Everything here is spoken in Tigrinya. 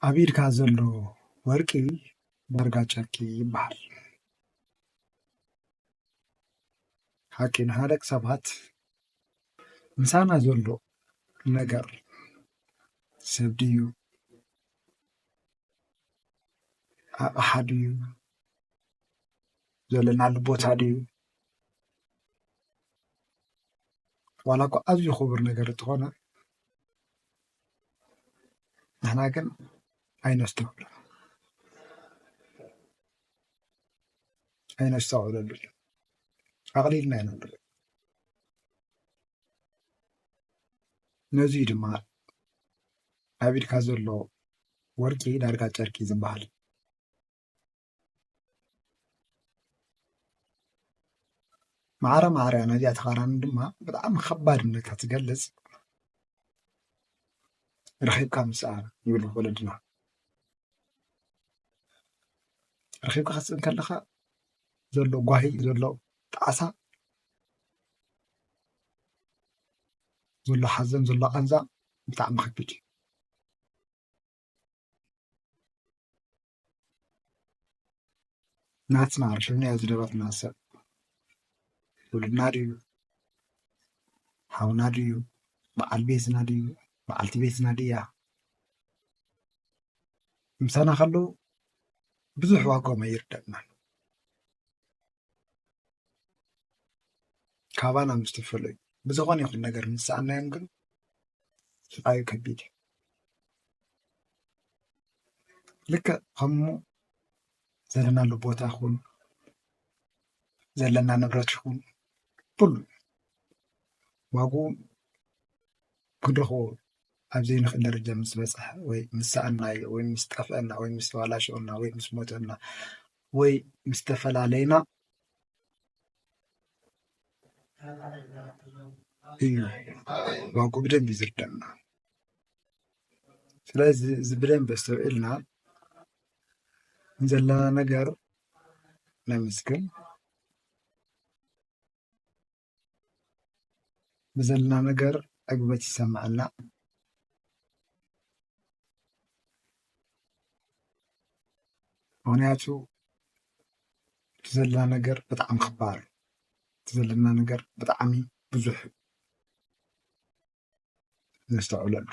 ኣብ ኢድካ ዘሎ ወርቂ ዳርጋ ጨርቂ ይበሃል። ሓቂ ንሓደቅ ሰባት ምሳና ዘሎ ነገር ሰብ ድዩ፣ ኣቕሓ ድዩ፣ ዘለናሉ ቦታ ድዩ፣ ዋላ እኳ ኣዝዩ ክቡር ነገር እንተኾነ ንሕና ግን ኣይነስተውዕሎ ኣይነስተውዕለሉ ኣቕሊልና ኢና ንሪኦ። ነዚ እዩ ድማ ኣብ ኢድካ ዘሎ ወርቂ ዳርጋ ጨርቂ ዝበሃል። ማዕረ ማዕረ ነዚኣ ተቓራኒ ድማ ብጣዕሚ ከባድነታ ትገልጽ ረኺብካ ምስኣ ይብሉ ወለድና። ረኺብካ ክትስእን ከለኻ ዘሎ ጓሂ ዘሎ ጣዕሳ ዘሎ ሓዘን ዘሎ ቃንዛ ብጣዕሚ ከቢድ እዩ። ናትና ርሽም ናይ ዝደበርና ሰብ ውሉድና ድዩ ሓውና ድዩ በዓል ቤትና ድዩ በዓልቲ ቤትና ድያ ምሳና ከለዉ ብዙሕ ዋጎም ኣይርደእናን። ካባና ምስ ተፈለዩ ብዝኾነ ይኹን ነገር ምስ ሰኣናዮም ግን ስቓዩ ከቢድ እዩ። ልክዕ ከምኡ ዘለናሉ ቦታ ይኹን ዘለና ንብረት ይኹን ኩሉ ዋግኡ ክንረኽቦ ኣብ ዘይንኽእል ደረጃ ምስ በፅሐ ወይ ምስ ሰኣናዮ ወይ ምስ ጠፍአና ወይ ምስ ተባላሸወና ወይ ምስ ሞተና ወይ ምስ ተፈላለይና እዩ ዋግኡ ብደንቢ እዩ ዝርደና። ስለዚ እዚ ብደንቢ ኣስተውዒልና ንዘለና ነገር ነመስግን። ብዘለና ነገር ዕግበት ይሰማዓና። ምኽንያቱ እቲ ዘለና ነገር ብጣዕሚ ክባር እዩ። እቲ ዘለና ነገር ብጣዕሚ ብዙሕ እዩ። ነስተውዕለሉ።